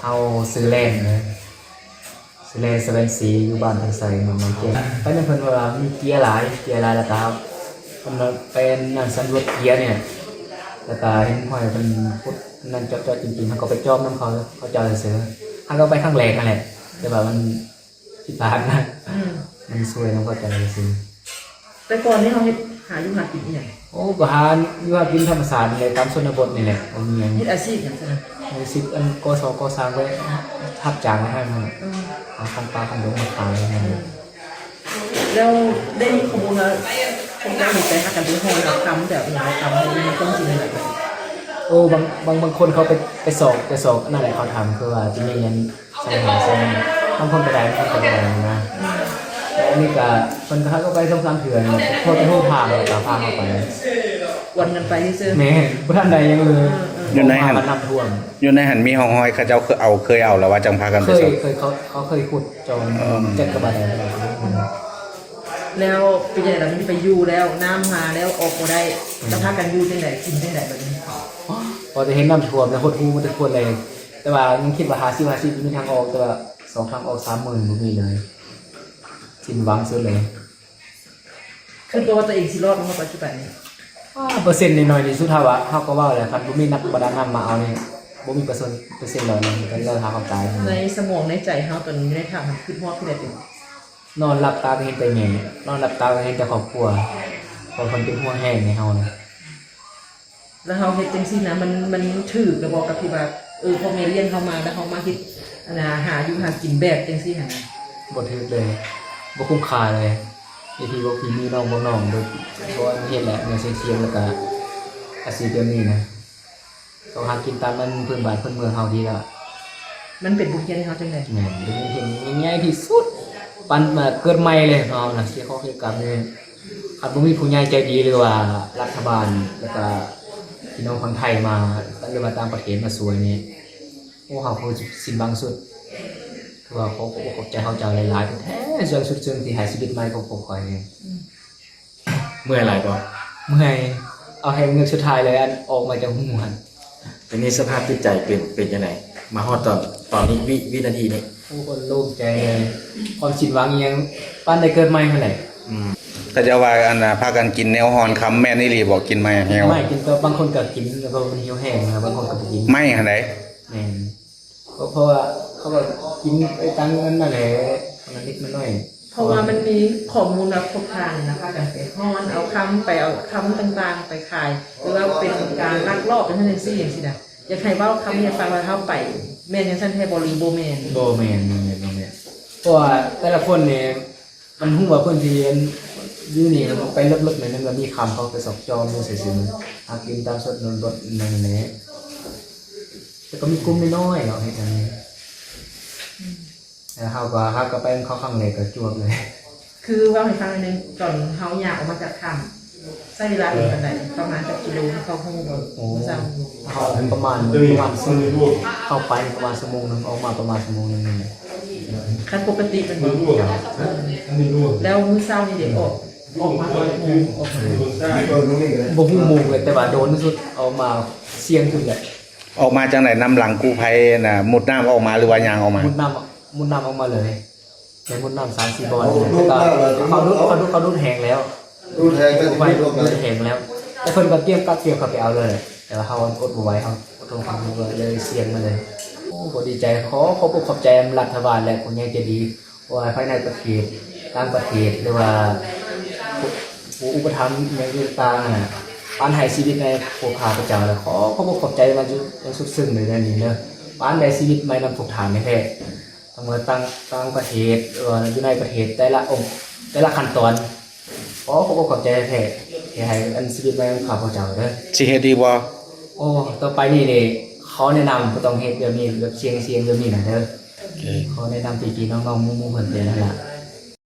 ເຮົາຊື່ແລນເດີ ຊື່ແລນ ສະແວນສີ ຢູ່ບ້ານໄຜ່ໄຊ ເມືອງໜອງແກງ. ໄປນຳເພິ່ນເພາະວ່າມີເກຍຫຼາຍ ເກຍຫຼາຍ ແລ້ວກະເພິ່ນໄປນັ່ງສຳຫຼວດເກຍນີ້ແຫຼະ ແລ້ວກະເຫັນຫ້ອຍເພິ່ນຂຸດນັ້ນເຈາະໆ ຈິງໆ ເຮົາກໍໄປຈອມນຳເຂົາ ເຂົາເຈົ້າຊື່ໆ. ເຮົາກໍໄປຄັ້ງແລກຫັ້ນແຫຼະ ແຕ່ວ່າມັນ ທີ່ຜ່ານມາ ອືມ ມັນຊ່ວຍນຳເຂົາເຈົ້າຊື່. ແຕ່ກ່ອນນີ້ເຮົາເຮັດ ຫາຢູ່ຫາກິນອີ່ຫຍັງ? ໂອ້ ກໍຫາຢູ່ຫາກິນທຳມະຊາດນີ້ແຫຼະ ຕາມຊົນນະບົດນີ້ແຫຼະ ບໍ່ມີຫຍັງ. ເຮັດອາຊີບຫຍັງຊັ້ນນະ? ອາຊີບອັນກໍ່ສ້າງກໍ່ສ້າງໄປຮັບຈ້າງໄປຫັ້ນນະ. ອືມ ເອົາຂອງປ່າຂອງດົງມາຂາຍ. ອືມ ແລ້ວໄດ້ຂໍ້ມູນວ່າພວກເຈົ້ານີ້ໄປຫາກັນໄປຮ້ອນເອົາຄຳແບບຫຍັງ ເອົາຄຳໃນຄວາມຈິງແບບນັ້ນ? ໂອ້ ບາງ ບາງ ບາງຄົນເຂົາໄປ ໄປຊອກ ໄປຊອກອັນນັ້ນແຫຼະ ເຂົາຖາມຄືວ່າຈະມີອັນ ໃສ່ຫາໃສ່ ບາງຄົນກໍໄດ້ ບາງຄົນກໍບໍ່ໄດ້ນະ. ແລ້ວອັນນີ້ກໍ ເພິ່ນກໍ ເຮົາກໍໄປສອງສາມເທື່ອນີ້ແຫຼະ ພໍແຕ່ຮູ້ທາງແລ້ວກໍພາເຮົາໄປ ກວນກັນໄປຊື່ໆ. ແມ່ນ ບໍ່ທັນໄດ້ຫຍັງເລີຍ. ເອີໆ ຢູ່ໃນຫັ້ນ ນ້ຳຖ້ວມ ຢູ່ໃນຫັ້ນມີຮ່ອງຮອຍເຂົາເຈົ້າເຄີຍເອົາ ເຄີຍເອົາແລ້ວວ່າຈັ່ງພາກັນໄປ ເຄີຍ ເຂົາເຄີຍຂຸດຈອງ ເອີ ຈັກກະບາດແລ້ວ. ແລ້ວເປັນຈັ່ງໃດລະ ມັນໄປຢູ່ແລ້ວ ນ້ຳມາແລ້ວອອກບໍ່ໄດ້ ອືມ ແລ້ວພາກັນຢູ່ຈັ່ງໃດ ກິນຈັ່ງໃດບາດນີ້? ພໍແຕ່ເຫັນນ້ຳຖ້ວມແລ້ວ ຫົດຫູໝົດທຸກຄົນເລີຍ. ແຕ່ວ່າຍັງຄິດວ່າຫ້າສິບຫ້າສິບ ມີທາງອອກ ແຕ່ວ່າສອງທາງອອກ ສາມມື້ນີ້ບໍ່ມີເລີຍ ສິ້ນຫວັງສຸດເລີຍ. ຄິດບໍ່ວ່າຕົວເອງຊິລອດມາຮອດປັດຈຸບັນນີ້? ອາ ເປີເຊັນນ້ອຍໆ ທີ່ສຸດ ເຮົາວ່າ ເຮົາກໍເວົ້າແຫຼະ ຄັນບໍ່ມີນັກປະດານ້ຳມາເອົານີ້ ບໍ່ມີເປີເຊັນ ເປີເຊັນຮ້ອຍໜຶ່ງ ກໍເລີຍຫາຄວາມຕາຍ. ໃນສະໝອງໃນໃຈເຮົາຕອນນີ້ ໃນຖ້ຳ ຄິດຮອດຜູ້ໃດເປັນ? ນອນຫຼັບຕາກໍເຫັນແຕ່ແມ່ ນອນຫຼັບຕາກໍເຫັນແຕ່ຄອບຄົວ ເພາະເພິ່ນເປັນຫ່ວງແຮງໃນເຮົານະ. ແລ້ວເຮົາເຮັດຈັ່ງຊີ້ນະ ມັນ ມັນຖືກລະບໍ່ ກັບທີ່ວ່າ ເອີ ພໍ່ແມ່ລ້ຽງເຮົາມາ ແລ້ວເຮົາມາເຮັດ ອັນນ່າ ຫາຢູ່ຫາກິນແບບຈັ່ງຊີ້ຫັ້ນນະ? ບໍ່ຖືກເລີຍ ບໍ່ຄຸ້ມຄ່າເລີຍ ໄອ້ທີ່ບອກພີ່ມີນ້ອງບອກນ້ອງ ບໍ່ ບໍ່ເຮັດແຫຼະ ແນວສ່ຽງໆ ແລ້ວກະອາຊີບແບບນີ້ນະ ຕ້ອງຫາກິນຕາມອັນພື້ນບ້ານພື້ນເມືອງເຮົາດີແລ້ວ. ມັນເປັນບົດຮຽນໃຫ້ເຮົາຈັ່ງໃດ? ແມ່ນ ເປັນບົດຮຽນໃຫຍ່ທີ່ສຸດ ປານວ່າເກີດໃໝ່ເລີຍເຮົານະ ເສຍຂອງເສຍກຳນີ້. ຄັນບໍ່ມີຜູ້ໃຫຍ່ໃຈດີ ຫຼືວ່າລັດຖະບານ ແລ້ວກະພີ່ນ້ອງຝັ່ງໄທມາ ຫຼືວ່າຕ່າງປະເທດມາຊ່ວຍນີ້ ໂອ້ ເຮົາຄືສິ້ນຫວັງສຸດ. ຄືວ່າຂໍຂອບອົກຂອບໃຈເຂົາເຈົ້າຫຼາຍໆແທ້ໆ ສ່ວນສຸດເຊິ່ງທີ່ໃຫ້ຊີວິດໃໝ່ຂອງພວກຂ້ອຍນີ້. ເມື່ອຍຫຼາຍບໍ່? ເມື່ອຍ ເອົາແຮງເງືອກສຸດທ້າຍເລີຍ ອັນອອກມາຈາກຫູຫັ້ນ. ທີນີ້ສະພາບຈິດໃຈເປັນ ເປັນຈັ່ງໃດ ມາຮອດຕອນ ຕອນນີ້ ວິ ວິນາທີນີ້? ໂອ້ ໂລ່ງໃຈເລີຍ ຄວາມສິ້ນຫວັງອີ່ຫຍັງ ປານໄດ້ເກີດໃໝ່ຫັ້ນແຫຼະ. ອືມ ເຂົາເຈົ້າວ່າ ອັນນ່າ ພາກັນກິນແນວຮ້ອນຄຳ ແມ່ນອີ່ຫຼີບໍ່? ກິນໄມ້ແຫ້ວ ໄມ້ກິນ ກໍບາງຄົນກໍກິນ ແລ້ວກໍມັນຫິວແຫ້ງນະ ບາງຄົນກໍບໍ່ກິນ ໄມ້ຫັ້ນໃດ. ແມ່ນ ກໍເພາະວ່າເຂົາກໍກິນໄປຕາມອັນນັ້ນແຫຼະ ອັນເລັກອັນນ້ອຍ. ເພາະວ່າມັນມີຂໍ້ມູນວ່າພວກທ່ານນະ ພາກັນໄປຮ້ອນເອົາຄຳ ໄປເອົາຄຳຕ່າງໆໄປຂາຍ ຫຼືວ່າເປັນການລັກລອບຈັ່ງຊັ້ນຈັ່ງຊີ້ຈັ່ງຊີ້ນະ. ຢາກໃຫ້ເວົ້າຄຳນີ້ໃຫ້ຟັງວ່າເຮົາໄປແມ່ນຈັ່ງຊັ້ນແທ້ບໍ່ ຫຼືບໍ່ແມ່ນ? ບໍ່ແມ່ນ ບໍ່ແມ່ນ ບໍ່ແມ່ນ ເພາະວ່າແຕ່ລະຄົນນີ້ ມັນຮູ້ວ່າພື້ນທີ່ອັນຢູ່ນີ້ ໄປເລິກໆ ໜ້ອຍໜຶ່ງ ແລ້ວມີຄຳ ເຂົາໄປຊອກຈອມຢູ່ຊື່ໆ ຫາກິນຕາມຊົນນະບົດນັ້ນແຫຼະ. ແຕ່ກໍມີກຸ່ມນ້ອຍໆ ເນາະ ເຮັດອັນນີ້ ແລ້ວເຮົາກໍ ເຮົາກໍໄປນຳເຂົາຄັ້ງແລກກໍຈວບເລີຍ. ຄືເວົ້າໃຫ້ຟັງໜ້ອຍໜຶ່ງ ຕອນເຮົາຍ່າງອອກມາຈາກຖ້ຳ ໃຊ້ເວລາດົນປານໃດ? ປະມານຈັກກິໂລ ເຮົາຮູ້ບໍ່? ໂອ້ ເຮົາປະມານ ປະມານຊົ່ວໂມງ ເຂົ້າໄປປະມານຊົ່ວໂມງໜຶ່ງ ອອກມາປະມານຊົ່ວໂມງໜຶ່ງນີ້ແຫຼະ. ຄັນປົກກະຕິແມ່ນບໍ່? ເຈົ້າ. ແລ້ວມື້ເຊົ້ານີ້ເດ ອອກ ອອກມາຈັກໂມງ? ອອກມາ ບໍ່ຮູ້ໂມງເລີຍ ແຕ່ວ່າໂດນທີ່ສຸດ ອອກມາສ່ຽງສຸດແຫຼະ. ອອກມາຈັ່ງໃດ? ນຳຫຼັງກູ້ໄພນະ ມຸດນ້ຳອອກມາ ຫຼືວ່າຍ່າງອອກມາ? ມຸດນ້ຳ ມຸດນ້ຳອອກມາເລີຍ. ໄປມຸດນ້ຳສາມສີ່ບ່ອນ ແລ້ວກໍເຂົາດູດ ເຂົາດູດ ເຂົາດູດແຮງແລ້ວ ດູດແຮງແລ້ວ ກູ້ໄພດູດແຮງແລ້ວ ແຕ່ເພິ່ນກໍກຽມກັບກຽມເຂົ້າໄປເອົາເລີຍ ແຕ່ວ່າເຮົາອົດບໍ່ໄຫວ ເຮົາອົດທົນບໍ່ໄຫວ ເລີຍສ່ຽງມາເລີຍ. ໂອ້ ກໍດີໃຈ ຂໍຂອບອົກຂອບໃຈນຳລັດຖະບານ ແລະ ຜູ້ໃຫຍ່ໃຈດີ ບໍ່ວ່າພາຍໃນປະເທດ ຕ່າງປະເທດ ຫຼືວ່າຜູ້ ຜູ້ອຸປະຖຳອີ່ຫຍັງຕ່າງໆ ປານໃຫ້ຊີວິດໃນພວກຂ້າພະເຈົ້າ ແລະ ຂໍຂອບອົກຂອບໃຈມາຢ່າງສຸດຊຶ້ງເລີຍໃນນີ້ເດີ ປານໄດ້ຊີວິດໃໝ່ນຳພວກທ່ານແທ້ໆ. ທັງວ່າຕ່າງ ຕ່າງປະເທດ ຫຼືວ່າຢູ່ໃນປະເທດ ແຕ່ລະອົງ ແຕ່ລະຂັ້ນຕອນ ຂໍຂອບອົກຂອບໃຈແທ້ໆ ທີ່ໃຫ້ອັນຊີວິດໃໝ່ຂອງຂ້າພະເຈົ້າເດີ. ຊິເຮັດອີກບໍ່? ໂອ້ ຕໍ່ໄປນີ້ນີ້ ຂໍແນະນຳ ບໍ່ຕ້ອງເຮັດແບບນີ້ ແບບສ່ຽງ ສ່ຽງແບບນີ້ນະເດີ. ໂອເຄ ຂໍແນະນຳພີ່ໆ ນ້ອງໆ ໝູ່ໆ ເພິ່ນແຕ່ນັ້ນລະ.